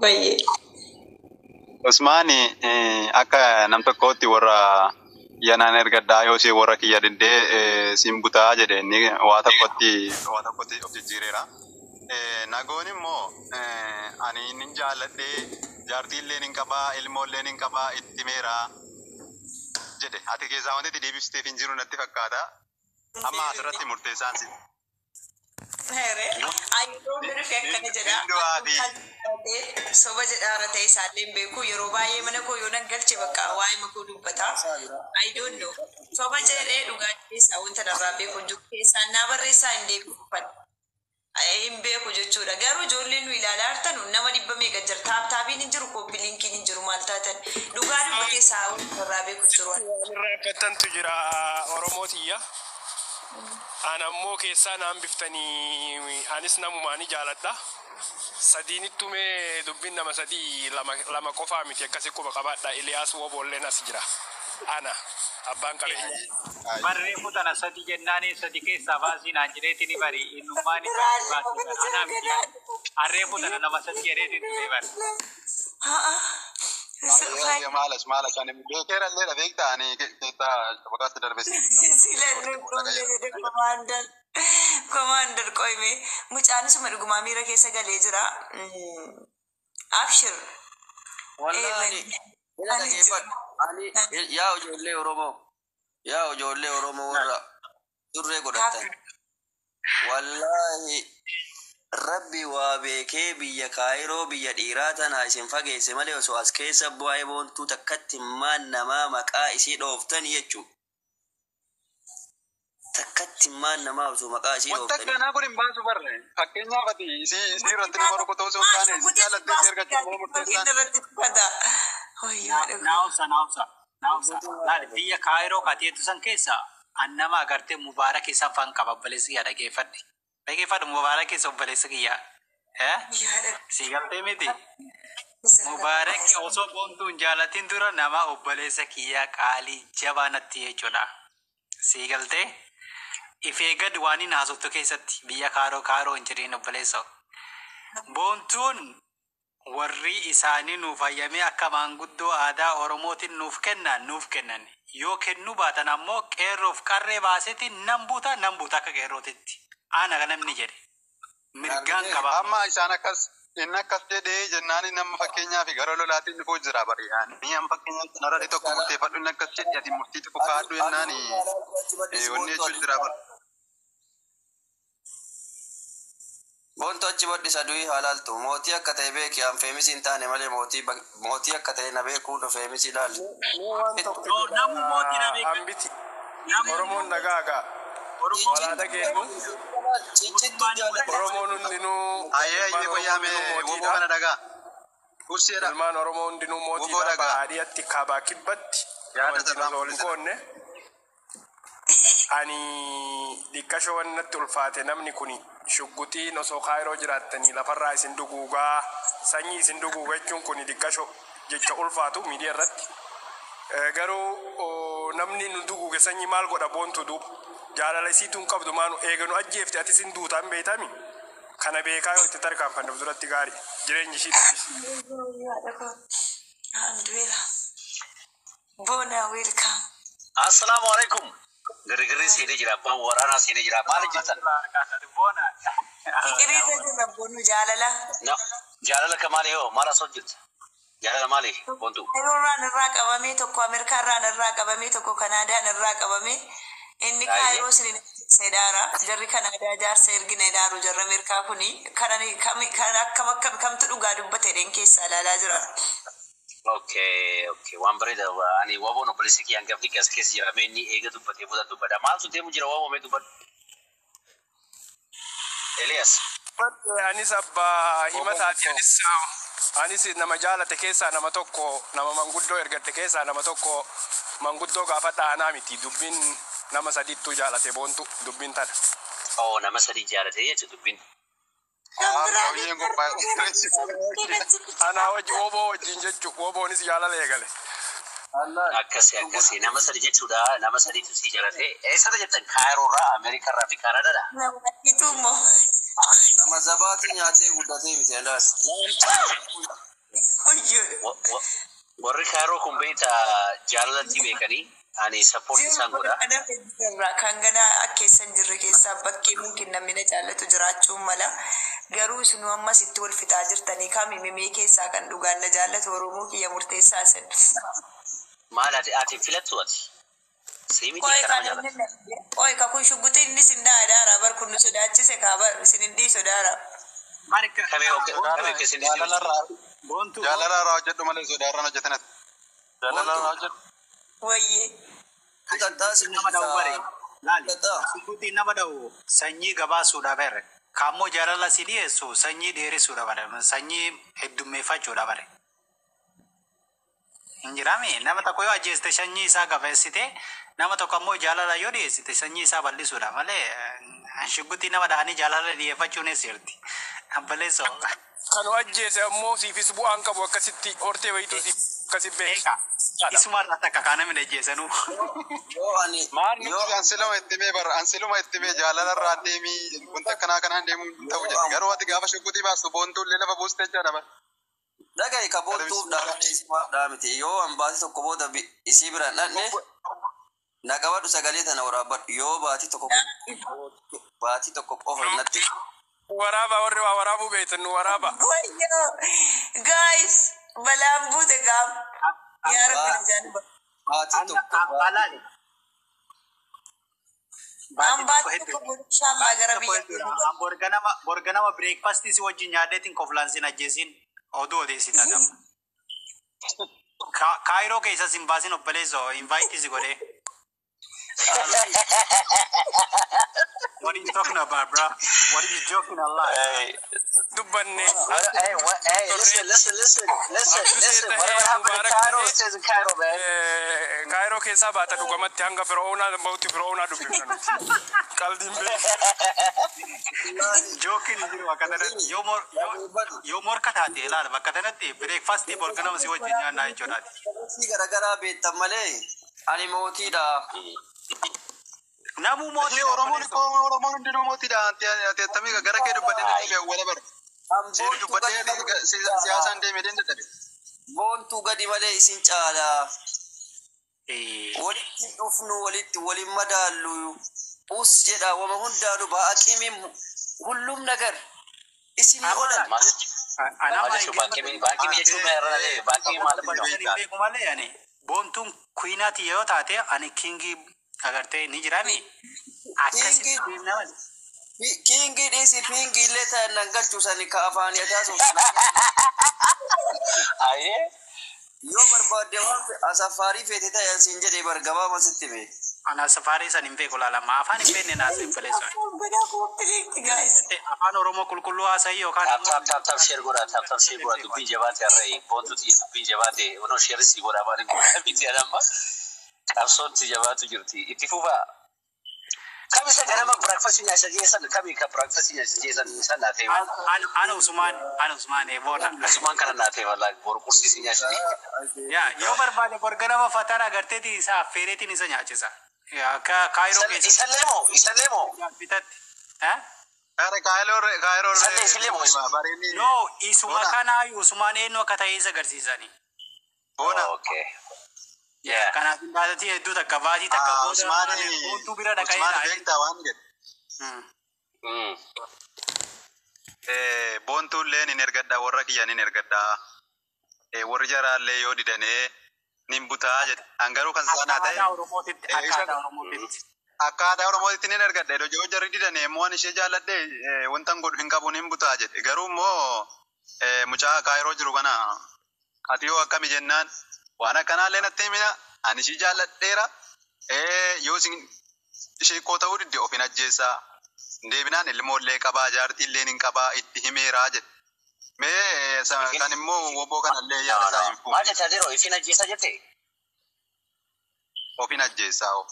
Baay'ee. Usmaani akka nam tokkootti warra yanaan ergaddaa yoo ishee warra kiyya diddee siin butaa jedhe, inni waa tokkotti of jijjiireera. Nagoon immoo ani nin jaalladhee, jaartiillee nin qabaa, ilmoollee nin qabaa, itti meeraa jedhe. Ati keessaa wanti itti deebisteef hin jiru natti fakkaata. Amma asirratti murteessaan si. Here, ayyoo dhufe akkana jedha. Hindu'aa fi Soba jedhaara ta'e isaallee hin beeku. Yeroo baay'ee mana koo yoo nan galche bakka waa'ee makoo dubbata. I don't know. Soba jedhee dhugaa keessaa wanta narraa beeku hin jiru. Keessaan naa barreessaa hin deebi'u. Hin beeku jechuudha. Garuu ijoolleen nu ilaalaa jirtan nama dhibba meeqa jira. Tap tapiin hin jiru, copy linkiin hin jiru, maal taatan. Dhugaa dubbatee isaa wanta narraa beeku hin jiru. Waan irraa akkatantu jira, Oromootiyya. Ana ammoo keessaa naan biftanii, anis namumaani jaaladha. Sadiinittu mee dubbiin nama sadii lama lama qofaa miti, akkasi quba qabaadha. Iliyaas Woboolleen as jira. Ana abbaan qabeenya. Barree tana sadi jennaani sadi keessaa baasii naan jedheetiin bari innummaan baasii anaa miti. Harree tana nama sadi jedheetiin ture bari. Ayyee, maalas maalas, ani beekeera illee dha beektaa, ani keessaa shabakaatti darbe. Silan dhumne jedhe commander. Commander qoyme. Mucaan suma dhugumaa miira keessa galee jira. Abshir. Wallahi ina dhageeffadhu. Ani yaa ijoollee Oromoo, yaa ijoollee Oromoo warra surree godhatan. Wallahi Rabbi waa beekee biyya Kaayiroo biyya dhiiraa tana isin fageesse malee osoo as keessa bu'aa Boontuu takkatti maan namaa maqaa isii dhooftanii jechuudha. Takkatti maan namaa osoo maqaa isii Wanta dhooftanii. akkanaa kun hin baasu barre. Fakkeenyaaf ati isii irratti nama rukutuu osoo hin taane isii jaalattee si ergachuu immoo murteessaan. Irratti dubbata. Wayyaa dhugaa. Naawsa, naawsa, naawsa. Laali, biyya Kaayiroo kateetu san keessa an nama agartee Mubaarak isa afaan qaba, obboleessi kiyya, dhageeffadhe. Dhageeffadhu, Mubaarak isa obboleessi kiyya. Eh? Si galtee miti? Mubaarak osoo Boontuu hin jaalatin dura nama obboleessa kiyya qaalii jabaa natti jechuudha. Si galtee? Ifee gad waan hin haasoftu keessatti biyya Kaayiroo Kaayiroo hin jedhin, obboleessa. Boontuun warri isaanii nuuf hayyamee akka maanguddoo aadaa Oromootiin nuuf kennan nuuf kennan. Yoo kennuu baatan ammoo qeerroof qarree baasetiin nan buuta, nan buuta akka qeerrootitti. Ana kan namni jedhe. Mirgaan qaba. Amma isaan akkas inni akkas jedhee jennaan nama fakkeenyaaf gara lolaatiin dhufuu jira bari. Ani amma fakkeenyaaf kanarratti tokko murteeffadhu, inni akkas jedhe, ati murtii tokko kaa'adhu jennaan wanni jechuun jira bari. Boontu achi badhisa du'ii haa laaltu. Mootii akka ta'e beeki, an feemisii hin taane malee mootii mootii akka ta'e na beekuu nu feemisii ilaali. Waan tokko No, namu mootii na beekan. Hambiti. Namu Oromoon nagaa gaa. Oromoon Walaa dhageenyu. Ciccittuu jaalladha. Oromoon hundinuu Ayyee ilmaan ayyee Oromoo qoyyaame hundinuu woboo mootiidha. kana dhagaa. Kursiidha. Ilmaan Oromoo hundinuu Woboo mootiidha. dhagaa. Baadiyyaatti kaabaa kibbatti Yaada amantiin sarraan osoo wal hin mul'isa. qoonne. Ani dhiqqashoo wanni natti ulfaate, namni kuni shugguxiin osoo Kaayiroo jiraattanii lafarraa isin duguugaa, sanyii isin duguuga jechuun kuni dhiqqashoo jecha ulfaatu miidiyaa irratti. Garuu namni nu duguuge sanyii maal godha? Boontu duuba jaalala isiitu hin qabdu, maanu eeganu ajjeefte, atis hin duutaan beetami. Kana beekaa yoo itti tarkaanfanne duratti gaarii jireenyi ishiitis. Anduera. Bona, welcome. Assalaamu alaikum. Girgirri seenee jira. Abbaan waraanaa seenee jira. Maali jirtan? Boona. Fiqiriirra jirra, boonu, jaalala. No. Jaalala ka maali hoo? Maal asoo jirta? Jaalala maali? Boontu. Kaayiroo irraa qabamee, tokko Ameerikaa irraa qabamee, tokko Kanaadaan irraa qabamee, inni Kaayiroo sinin sedhaara. Jarri Kanaadaa jaarsa ergina jedhaaru, jarri Ameerikaa kuni kan akkam akkam kamtu dhugaa dubbate jedheen keessaa ilaalaa jira. Okay. Waan bareeda. Ani waboon obboleessi kiyya hangafni as keessa jira. Mee inni eega dubbatee booda dubbadha. Maaltu deemu jira waboo, mee dubbadhu? Elias. Anis abbaa himataati. Anis nama jaalate keessaa nama tokko, nama manguddoo ergatte keessaa nama tokko manguddoo gaafadha, anaa miti dubbiin, nama sadittuu jaalate Boontu dubbiin tana. Oh, nama sadi jaalate jechuudha dubbiin. Qabiyyeen qophaa'e. Anaa wajji woboo wajjin jechu, woboonis jaalala eegale. Akkasi, nama sadi jechuudha. Nama sadiitu si jaalate. Eessarra jettan? Kaayiroorraa, Ameerikarraa fi Kaanaadaadha. Nama immoo. Nama zabaatii nyaatee guddatee miti alaas. Wayyoo. Warri Kaayiroo kun beekta jaalalatti beekanii ani support isaan godha. Kan ganaa akkeessan jirre keessaa bakkee mumkin namni na jaallatu jiraachuu mala. Garuu isinuu ammas itti wal fixaa jirtanii kami mimee keessaa kan dhugaan na jaallatu Oromoo kiyya murteessaa sin. Maal ati filattu ati? Sii miti Qoy kana kan jaalatu. qoy ka kun shugguxi inni sin dhaadhaara bar kun nu sodaachise kaa bar isin hin dhiisu daara. Kamee kamee keessan Jaalalarraa Boontuu. jaalalarraa hojjedhu malee sodaarraan hojjetan ati. Jaalalarraa hojjedhu. Wayyee. Nama dha'u bare. Laali. Shugguxiin nama dha'u sanyii gabaasuudha bare. Kaammoo jaalala si dhiyeessu sanyii dheeressuudha bare. Sanyii heddummeeffachuudha bare. Hin jiraami nama tokko yoo ajjeeste sanyii isaa gabeessite, nama tokko ammoo jaalala yoo dhiyeessite sanyii isaa bal'isuudha malee shugguxii nama dha'anii jaalala dhiyeeffachuun eessa jirti? Abbaleessoo. Kan ajjeese ammoo siifis bu'aan qabu akkasitti hortee wayituu siif akkasi beeksa. Eega isumarraa takka kaan namni ajjeesanuu. Yoo ani Maal yoo nuti ansiluma itti mee bara ansiluma itti mee jaalalarraa deemii wanta akkanaa kanaan deemuu hin ta'u jedhe. Garuu ati gaafa shugguxii baastu boontuullee lafa buuste jechaadha bara. Dhaga'i ka boontuuf dhaabate isimaaf dhaamite yoo an baatii tokko booda isii bira hin dhaqne na qabadhu, sagalee tana waraabbadhu, yoo baatii tokko qofa natti Waraaba warri waa waraabuu beektan nu waraaba. Wayyoo. Guys, balaan buute gaam. Yaa Rabbi na jaalladhu. Baatii tokko Alaali. An baatii tokko booda inshallah gara biyya keenya. Borganama breakfast si wajjin nyaadheetiin koflaansin ajjeesin oduu odeessita gama. Kaayiroo keessa sin baasin obboleessoo invite si godhee. What are you talking about, bro? What are you joking a lot? Hey, Dubbanne. hey, hey, listen, listen, listen, listen, listen. Whatever happened in Cairo stays in Cairo, man. Kaayiroo keessaa baata dhugamatti hanga fir'oonaa bahutti fir'oonaa dubbifna nuti. Qaldiin beeku. Joking hin jiru bakka kanatti. Yoo morka taate ilaala bakka kanatti breakfast borganama si wajjin nyaannaa jechuudhaati. Si garagaraa beektan malee ani mootiidha. Namuu mootii Ishee Oromoon Oromoon hundinuu mootiidha. Ati ati attamii gara kee dubbadhee dadhabe awwala bara. Seeri dubbadhee siyaasaan deemee dadhabe. Boontuu gadi malee isin caala. Walitti dhufnu walitti walin madaallu. Us jedha wama hundaanu baaqimiin ሁሉም ነገር isin olan. Maal jechuudha? Maal jechuudha? Baakimiin baakimii jechuun baakimii maal jechuudha? Beeku malee ani boontuun queenaati yoo taate ani kingii agartee ni jiraami. Akkasitti deemna malee. Kingii dhiisi, pingii illee ta'an nan galchuu sani ka afaanii taasuu. Ayyee. Yoo barbaadde waan asafaarii feete ta'e siin jedhee bar gabaama sitti hime. Ana safaarii san hin beeku laalama afaan hin beekne naas hin baleessu. Godhaa kooppileetti guys. Afaan Oromoo qulqulluu haasa'ii yookaan Tap tap tap tap share godhaa, tap tap share godhaa, dubbiin jabaate har'a boontuuti, dubbiin jabaate onoo share si godhaa, maaliin godhaa miti adamma qabsoonti jabaatu jirti itti fufaa. Kamisa ganama breakfast nyaata jeessan kami ka breakfast nyaata jeessan san naa ta'e. Ana Usmaan, ana Usmaan boona. Usmaan kana naa ta'e wallaahi boru qursii si nyaata. Yaa yoo barbaade borganama fatara agarteeti isa affeereetiin isa nyaachisa. Akka Kaayiroo keessa Isallee moo isallee moo bitatti. Kaayiroo Kaayiroo Isallee isillee moo bareedni. No, isuma Boona. kanaa Usmaan eenyu akka ta'e isa agarsiisani. Boona. Okay. Yeah. Kanaaf baatatii hedduu takka baatii takka booda Usmaani boontuu bira dhaqee Usmaan beektaa waan jedhe. Boontuullee nin ergadha, warra kiyya nin ergadha. Warri jaraallee yoo didanee nin butaa jedhe. An garuu kan Akka saanaa ta'e aadaa Oromootitti, akka aadaa Oromootitti. Akka aadaa Oromootitti nin ergadha. Yoo jarri didane immoo ani ishee jaalladhe wanta godhu hin qabu nin butaa jedhe. Garuu immoo mucaa Kaayiroo jiru kana ati yoo akkami jennaan waan akkanaallee natti himina ani ishii jaalladheera. Yoo isin ishee koo ta'uu didde of hin ajjeessaa. Deebinaan ilmoollee qabaa jaartiillee nin qabaa itti himeeraa jedhe. Mee kan immoo woboo kanallee yaada isaa hin Maal jechaa jiru ifin ajjeesa jette? Of hin ajjeessaa of.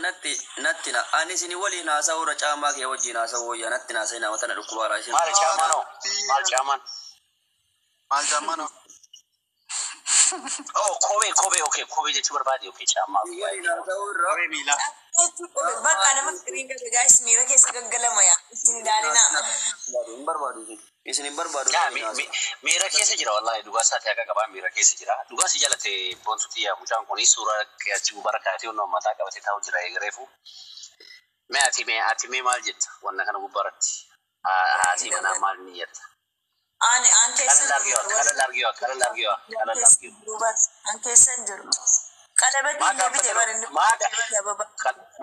Natti natti na ani isin waliin haasa'uura caamaa kee wajjin haasa'uu wayyaa natti naasa'e nama tana dhukkubaara isin. Maal caamaan maal caamaan? Maal caammaan? Oh, kophee kophee, okay, kophee jechuu barbaade, okay, caamaa. Waliin haasa'uu irra Kophee miilaa. Bakka nama fikirin qabe guys miira keessa gaggalama yaa. Isin ilaalinaa. Hin barbaadu isin. Isin hin barbaadu. Yaa miira keessa jira wallahi dhugaa isaati akka qabaa miira keessa jira. Dhugaa si jalate boontutti yaa mucaan kun suuraa achi gubara kaatee onnoo mataa qabatee taa'u jira eegareefu. Mee ati mee maal jetta wanna kana gubbaratti? Haati manaa maal ni jetta? Ani an keessa Qalal argiwa, qalal argiwa, qalal argiwa, qalal argiwa. An keessa hin jiru. Qalabatii illee bite bara inni ababa.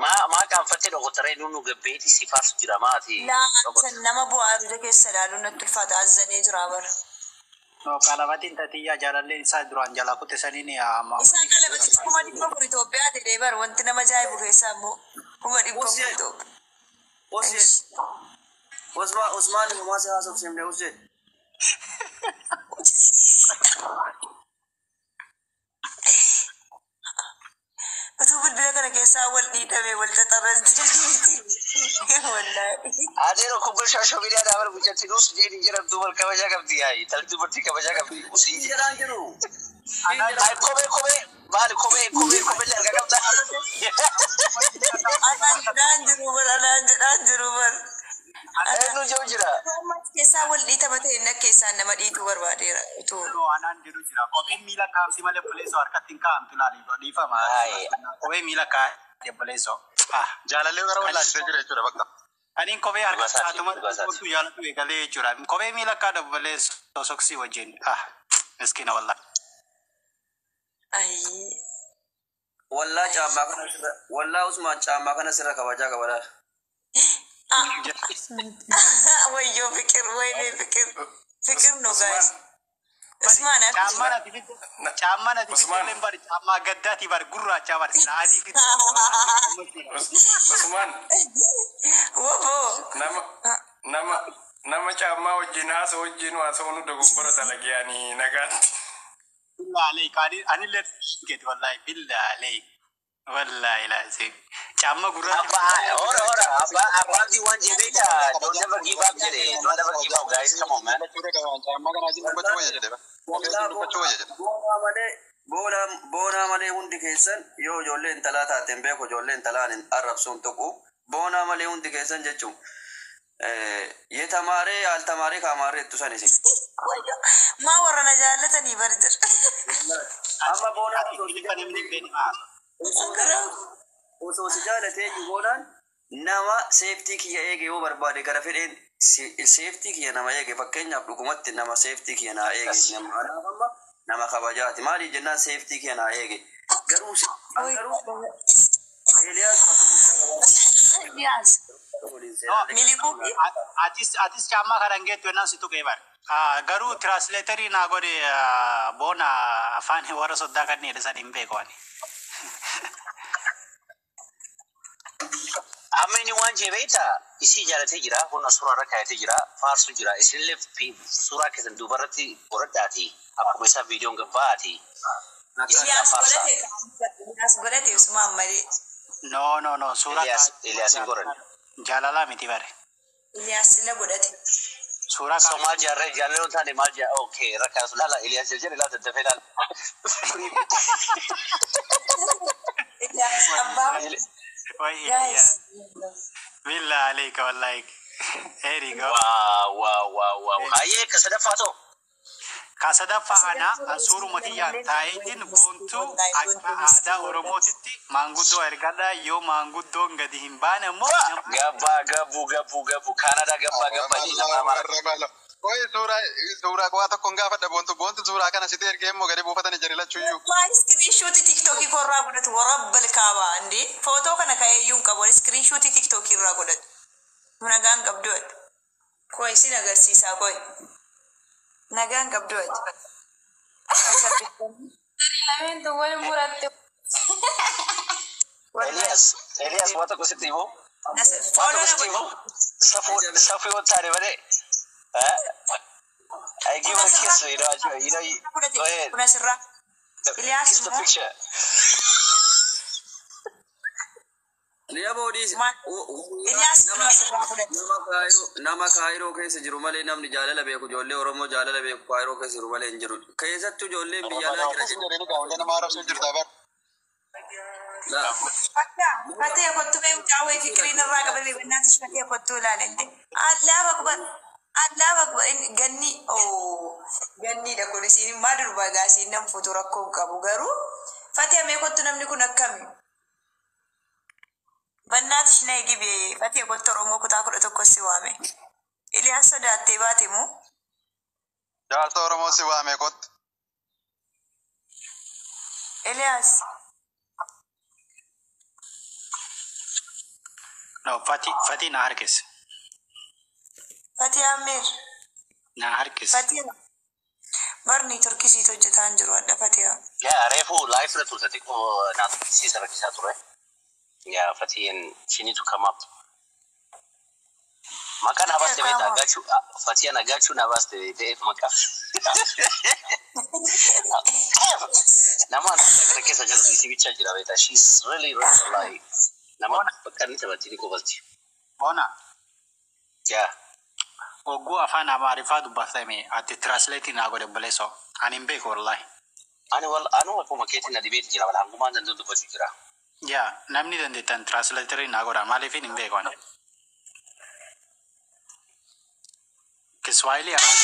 Maa qaanfattee dhokotaree nunu gabbeeti si faarsu jira maati? Laa san nama bu'aa aruuza keessa ilaaluun natti ulfaata azzanee jira bara. No, qalabatiin tatiyyaa jaalalleen isaa duraan jalaa kutte saniin amma. Isaan qalabatii 400,000 Itoophiyaa jedhee bara wanti nama ajaa'ibu keessaa immoo 400,000 Itoophiyaa. Useen. Usmaan Usmaan homaa si haasofsiifne Useen. Utuu bilbila kana keessaa wal dhiidhame wal xaxarratti wallaahi. Adeen okkubba social media dhaabara guccatti nuus jedhin jedhamtu wal kabajaa qabdi yaayi. Talli dubartii kabajaa qabdi. Usii jedha. Jedhaan jiru. Ay kophee kophee maali kophee kophee kophee illee harka qabda. Anaan jedhaan jiru bar anaan jedhaan jiru bar. Eenyu jiru jira. Keessaa wal dhiitama ta'e inni keessaan nama dhiituu barbaadeera utuu. No, anaan jedhu jira. Kopheen miila kaa'amti malee obboleessoo harkatti hin kaa'amtu ilaali. Dhiifama. Ayi. Kophee miila kaa'amti obboleessoo. Ah. Jaalallee gara wallaalchisee jira jechuudha bakka. Aniin kophee harka Dhugaa isaati, kaa'atuma dhugaa isaati. boontuu jaalatu eegalee jechuudha. Kophee miila kaa'adha obboleessoo soksii wajjin. Ah. Miskiina wallaahi. Ayii. Wallaa caammaa kana sirra wallaa Usmaan caammaa kana sirra kabajaa qaba laal. Wayyoo fikir wayne fikir fikir no guys. Usmaan Caammaan ati fidde caammaan ati fidde Usmaan. illee bari caammaa gaddaati bari gurraacha bari sila adii fidde. Usmaan Wobo. nama caammaa wajjin haasa'u wajjin haasa'u nu dogoggora dalagee ani nagaatti. Billaalee kaani anillee keeti wallaahi billaalee wallaahi laasee caammaa gurraacha. Abbaa ora ora abbaa abbaan waan jedhee beektaa don't never give up jedhe don't never give up guys, come on man. Caammaa kana wajjin dubbachuu wayya jedhe. Kophee wajjin dubbachuu wayya jedhe. Boonaa malee boonaa boonaa malee hundi keessan yoo ijoollee intalaa taateen beeku ijoollee intalaan hin arrabsuun tuqu boonaa malee hundi keessan jechuun የተማረ ያልተማረ ካማረ jettu san isin. Maa warra na jaallatanii bari jira. Amma boonaa osoo si Kan namni hin beekne. osoo si jaalatee jiru boonaan nama safety kiyya eege yoo barbaade gara fedheen safety kiyya nama eege fakkeenyaaf dhugumatti nama safety kiyya naa eege nama anaaf amma nama kabajaati maaliif jennaan safety kiyya naa eege garuu garuu Eeliyaas bakka guddaa qaba. Iliyaas. Waliin seenaa Miliquu. Atis caammaa kana hin geettu jennaan si tuqee bari. Garuu translatorii naa godhe boona afaan warra soddaa kanneen san hin beeku ani. Amma inni waan jee beektaa isii jaalatee jira hunda suuraa irra kaayatee jira faarsu jira isinillee suuraa keessan duubarratti godhadhaati akkuma isaa viidiyoon gabbaati. Iliyaas godhate. Iliyaas godhate Usmaan malee. No no no suuraa Iliyaas Iliyaas hin godhanne. Jaalalaa miti bare. Iliyaas sila godhate. Suuraa So maal jaarree jaalaloo taane maal jaa okay rakkaas laala Iliyaas jedhe laala daddafee laala. Iliyaas abbaa. Wai Guys. Iliyaas. Billaa aleeka wallaahi. There you go. Wow. Hayyee ka sadaffaa ta'u. Ka sadaffaa ana suuruma kiyyaan taa'eetiin boontuu akka aadaa Oromootitti maanguddoo ergadhaa yoo maanguddoon gadi hin baane immoo nama Gabbaa gabbuu gabbuu gabbuu Kaanadaa gabbaa gabbaa jedhi nama Amaara. Qoy suuraa suuraa waa tokkoon gaafadha boontu boontu suuraa kana sitti ergee immoo gadi buufatanii jari lachuuyyuu. Waa screenshotii TikTokii korraa godhatu warabbal kaabaa indi footoo kana ka'eeyyuu hin qabu screenshotii TikTokii irraa godhatu. Nagaan qabdu ati. Koi sin agarsiisaa koi. Nagaan qabdu ati. Lameentu wal muratte. Elias Elias waa tokko sitti himu. Waa tokko sitti himu. Safuu safuu yoo taane malee. I give her a kiss, you know, go ahead. Kun asirraa. Elias Kiss the immoo picture. Liya boodiis Elias kun asirraa fudhate. Nama Kaayiroo keessa jiru malee namni jaalala beeku ijoollee Oromoo jaalala beeku Kaayiroo keessa jiru malee hin jiru. Keessattuu ijoolleen biyya alaa jira. Jedhanii gaawwanee nama arrabsuu jirta bara. Fatee kottu mee mucaa wayii fikiriin irraa qabame bannaatish fatee kottu ilaalente. Allahu akbar. Allahu akbar. Ganni oo ganniidha kun isiin maa durba gaasiin nam fuutu rakkoo hin qabu garuu fatee mee kottu namni kun akkami? Bannaatish na egibe fatee kottu Oromoo kutaa 11 si waame. Iliyaas sodaattee baate moo? Jaarsa Oromoo si waame kottu. Iliyaas. No, Fati, Fati na harkise. Fatee Ameer. Na harkise. Fatee. Barni turkisiitu hojjetaa hin jiru adda fatee. Yaa reefu live irra turte xiqqoo naa tuqsiisa rakkisaa ture. Yaa Fatiin she need to come up. Maqaan Fatee habaste beektaa qaama. agachuu Fatiyaan agachuu na baaste ta'eef maqaa. Nama addunyaa kana keessa jirtu isii bicha jira beektaa. She's really really wallahi nama Bona, bakka inni taphatti ni kofalti. bona. Yaa Hogguu afaan Amaariffaa dubbatame ati translate naa godhe obboleessoo. Ani hin beeku wallahi. Ani wal anu akkuma keetiin na dibeeti jira wal hangumaan danda'u dubbachuu jira. Yaa namni dandeettan translator naa godha maaliif hin beeku ani. Kiswahili afaan